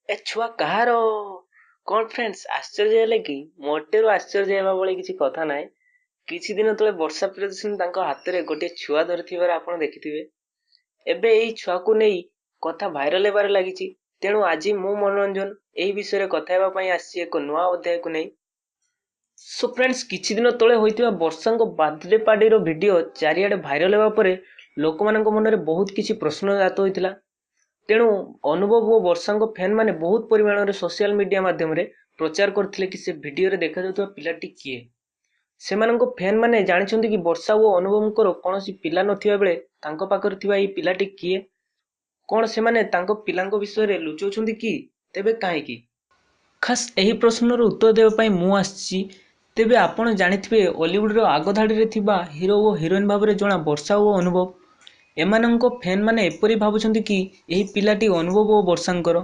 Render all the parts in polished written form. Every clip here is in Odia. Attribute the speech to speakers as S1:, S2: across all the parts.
S1: ଏ ଛୁଆ କାହାର? କ'ଣ ଫ୍ରେଣ୍ଡସ୍, ଆଶ୍ଚର୍ଯ୍ୟ ହେଲେ କି? ମୋଟେରୁ ଆଶ୍ଚର୍ଯ୍ୟ ହେବା ଭଳି କିଛି କଥା ନାହିଁ। କିଛି ଦିନ ତଳେ ବର୍ଷା ପ୍ରିୟଦର୍ଶିନୀ ତାଙ୍କ ହାତରେ ଗୋଟିଏ ଛୁଆ ଧରିଥିବାର ଆପଣ ଦେଖିଥିବେ। ଏବେ ଏହି ଛୁଆକୁ ନେଇ କଥା ଭାଇରାଲ ହେବାରେ ଲାଗିଛି। ତେଣୁ ଆଜି ମୁଁ ମନୋରଞ୍ଜନ ଏହି ବିଷୟରେ କଥା ହେବା ପାଇଁ ଆସିଛି ଏକ ନୂଆ ଅଧ୍ୟାୟକୁ ନେଇ। ସୋ ଫ୍ରେଣ୍ଡସ୍, କିଛି ଦିନ ତଳେ ହୋଇଥିବା ବର୍ଷାଙ୍କ ବାର୍ଥଡେ ପାର୍ଟିର ଭିଡ଼ିଓ ଚାରିଆଡ଼େ ଭାଇରାଲ ହେବା ପରେ ଲୋକମାନଙ୍କ ମନରେ ବହୁତ କିଛି ପ୍ରଶ୍ନ ଜାତ ହୋଇଥିଲା। ତେଣୁ ଅନୁଭବ ଓ ବର୍ଷାଙ୍କ ଫ୍ୟାନ୍ମାନେ ବହୁତ ପରିମାଣରେ ସୋସିଆଲ ମିଡ଼ିଆ ମାଧ୍ୟମରେ ପ୍ରଚାର କରିଥିଲେ କି ସେ ଭିଡ଼ିଓରେ ଦେଖାଯାଉଥିବା ପିଲାଟି କିଏ। ସେମାନଙ୍କ ଫ୍ୟାନ୍ମାନେ ଜାଣିଛନ୍ତି କି ବର୍ଷା ଓ ଅନୁଭବଙ୍କର କୌଣସି ପିଲା ନଥିବା ବେଳେ ତାଙ୍କ ପାଖରେ ଥିବା ଏହି ପିଲାଟି କିଏ? କ'ଣ ସେମାନେ ତାଙ୍କ ପିଲାଙ୍କ ବିଷୟରେ ଲୁଚାଉଛନ୍ତି କି? ତେବେ କାହିଁକି? ଖାସ୍ ଏହି ପ୍ରଶ୍ନର ଉତ୍ତର ଦେବା ପାଇଁ ମୁଁ ଆସିଛି। ତେବେ ଆପଣ ଜାଣିଥିବେ, ଅଲିଉଡ଼ର ଆଗଧାଡ଼ିରେ ଥିବା ହିରୋ ଓ ହିରୋଇନ୍ ଭାବରେ ଜଣା ବର୍ଷା ଓ ଅନୁଭବ। ଏମାନଙ୍କ ଫ୍ୟାନ୍ମାନେ ଏପରି ଭାବୁଛନ୍ତି କି ଏହି ପିଲାଟି ଅନୁଭବ ଓ ବର୍ଷାଙ୍କର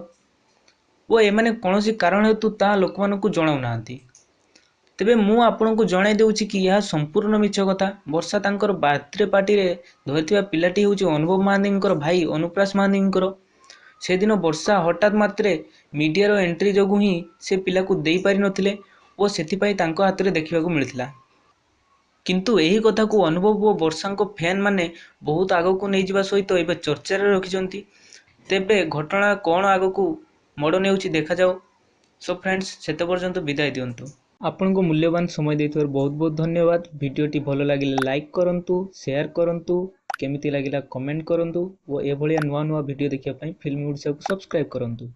S1: ଓ ଏମାନେ କୌଣସି କାରଣ ହେତୁ ତାହା ଲୋକମାନଙ୍କୁ ଜଣାଉନାହାନ୍ତି। ତେବେ ମୁଁ ଆପଣଙ୍କୁ ଜଣାଇ ଦେଉଛି କି ଏହା ସମ୍ପୂର୍ଣ୍ଣ ମିଛ କଥା। ବର୍ଷା ତାଙ୍କର ବାର୍ଥଡେ ପାର୍ଟିରେ ଧରିଥିବା ପିଲାଟି ହେଉଛି ଅନୁଭବ ମହାନ୍ତିଙ୍କର ଭାଇ ଅନୁପ୍ରାସ ମହାନ୍ତିଙ୍କର। ସେଦିନ ବର୍ଷା ହଠାତ୍ ମାତ୍ରେ ମିଡ଼ିଆର ଏଣ୍ଟ୍ରି ଯୋଗୁଁ ହିଁ ସେ ପିଲାକୁ ଦେଇପାରିନଥିଲେ ଓ ସେଥିପାଇଁ ତାଙ୍କ ହାତରେ ଦେଖିବାକୁ ମିଳିଥିଲା। କିନ୍ତୁ ଏହି କଥାକୁ ଅନୁଭବ ଓ ବର୍ଷାଙ୍କ ଫ୍ୟାନ୍ମାନେ ବହୁତ ଆଗକୁ ନେଇଯିବା ସହିତ ଏବେ ଚର୍ଚ୍ଚାରେ ରଖିଛନ୍ତି। ତେବେ ଘଟଣା କ'ଣ ଆଗକୁ ମୋଡ଼ ନେଉଛି ଦେଖାଯାଉ। ସୋ ଫ୍ରେଣ୍ଡସ୍, ସେତେ ପର୍ଯ୍ୟନ୍ତ ବିଦାୟ ଦିଅନ୍ତୁ। ଆପଣଙ୍କ ମୂଲ୍ୟବାନ ସମୟ ଦେଇଥିବାରୁ ବହୁତ ବହୁତ ଧନ୍ୟବାଦ। ଭିଡ଼ିଓଟି ଭଲ ଲାଗିଲେ ଲାଇକ୍ କରନ୍ତୁ, ସେୟାର କରନ୍ତୁ, କେମିତି ଲାଗିଲା କମେଣ୍ଟ କରନ୍ତୁ ଓ ଏଭଳିଆ ନୂଆ ନୂଆ ଭିଡ଼ିଓ ଦେଖିବା ପାଇଁ ଫିଲ୍ମ ଓଡ଼ିଶାକୁ ସବସ୍କ୍ରାଇବ୍ କରନ୍ତୁ।